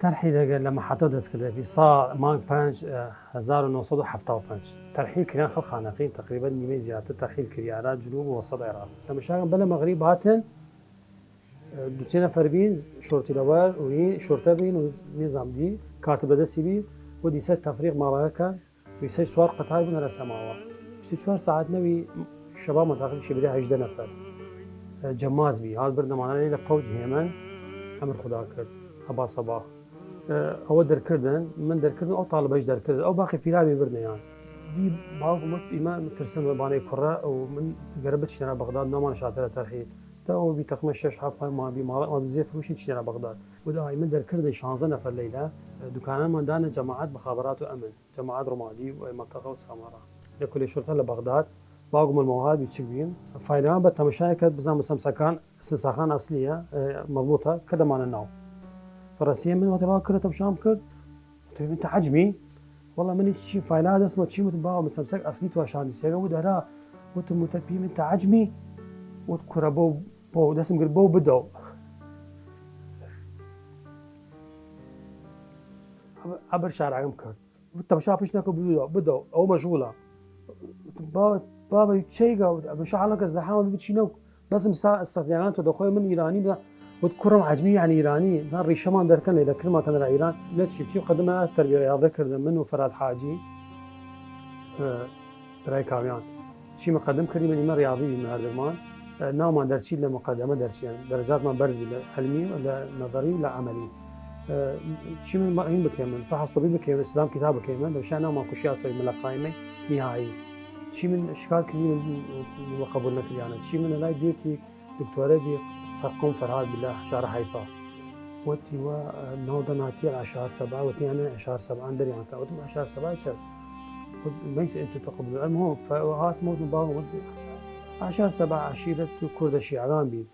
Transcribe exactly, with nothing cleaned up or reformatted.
تەرحیلەگە لە مەحەتەو دەس کردە، فی ساڵ مانگ پەنج، ئە، هەزار و نۆ سەد و حەفتا و پەنج. تەرحیل کریان خەڵ خانەقین، تەقریبەن نیمەی زیاتر تەرحیل کریانە جنوب و وەسەت عراق. تەمەشاگەم بەلە مەغریب هاتن، ئە، دو سێ نەفەر بین، شۆرتی لەوەر و ئی شۆرتە بین و نیزام دی، کاتە بەدەسی بی و دیسە تەفریق ماڵەکە کەن. ویسەی سوار قەتار بوون هەر ئەسەماوە. بیست و چوار ساعەت نەوی شەبا مەتاقی شبرێ هەژدە نەفەر. ئە، جەماز بی، هات بردەمانە لە فەوج هێمن، ئەمر خودا کرد، هەبا سەباخ. ئە، ئەوە دەرکردن، من دەرکردن، ئەو تاڵبەیش دەرکردن، ئەو باقی فیراوی بردنیان. دی باوکم وت، ئیمە ترسن بانەی کوڕە، و من گەرە بچینە بەغداد، نامان شاتەرە تەرحیل. تا ئەو بی تەقمە شەش هەفت ما بی ماڵە، ما بزێ فروشی چینە بەغداد. وت، ئای من دەرکردن شانزە نەفەر لەیلا، دوکانەمان دانە جەماعەت مخابرات و ئەمن. جەماعەت ڕمادی و ئەی مەنتەقە و سامارا. لە کولێ شورتە لە بەغداد، باوگم الموهاد بی چک بیم. فایلەمان بە تەمەشای کرد، بزان مسەمسەکان، سنساخان ئەسلیە، ئە، مەضبوطە، کە دەمانە ناو. فەڕەسیە من وەتە باو کردە تەمشام کرد. وتم، انت عجمی؟ والله من هیچ چی فایلا دەستمە چی وتم، باو مسەمسەک ئەسلی تو شاندیسیەگە و دەرا. وتم، وتە پی من تا عجمی؟ وت، کورە بۆ، بۆ، دەستم گرت بۆ بدەو. ئەبر شارعەگەم کرد. وت، تەمشا پشت نەکە، بدەو، بدەو، ئەو مەشغوڵە. وتم، با-، بابا، چەیگا؟ وت، ئەبر شا حاڵەکە زەحامە بچینە و بەسم سا ئەستەفیانان تۆ دەخۆی من ئیرانی بدا. وت، کوڕم عەجمی یعنی ئیرانی، تا ڕیشەمان دەرکەن، لە کرما کەن را ئیران. نەچی، چی قەدمە تەربیە ڕیاضە کردن من و فەراد حاجی. ئە، برای کاویان. چی مقدم کردی من ئیمە ڕیاضی بیم هەردەمان. ئە، ناومان دەرچی لە مقدمە دەرچیان. دەرەجاتمان بەرز بی لە علمی و لە نظری و لە عملی. ئە، چی من مەعین بکەم من؟ فحص طبی بکەم، اسلام کتاب بکەم من. دەشا ناومان کوشیا سەوی ملقایمە نهایی. چی من شکار کردی من و قبول نکردیانە؟ چی من لای دوێتی دکتۆرە بی فەقۆم فەرهاد بلا شارە حیفا. وتی وە ناو دەناتی ئاشار سەبا، وتی ئەنە ئاشار سەبا ئەن دەریان تا. وتم ئاشار سەبا چەس؟ وت، ليس انت تقبل. المهم، فهات موت باو وت ئاشار سەبا عشیرەت کوردە شیعگان بید.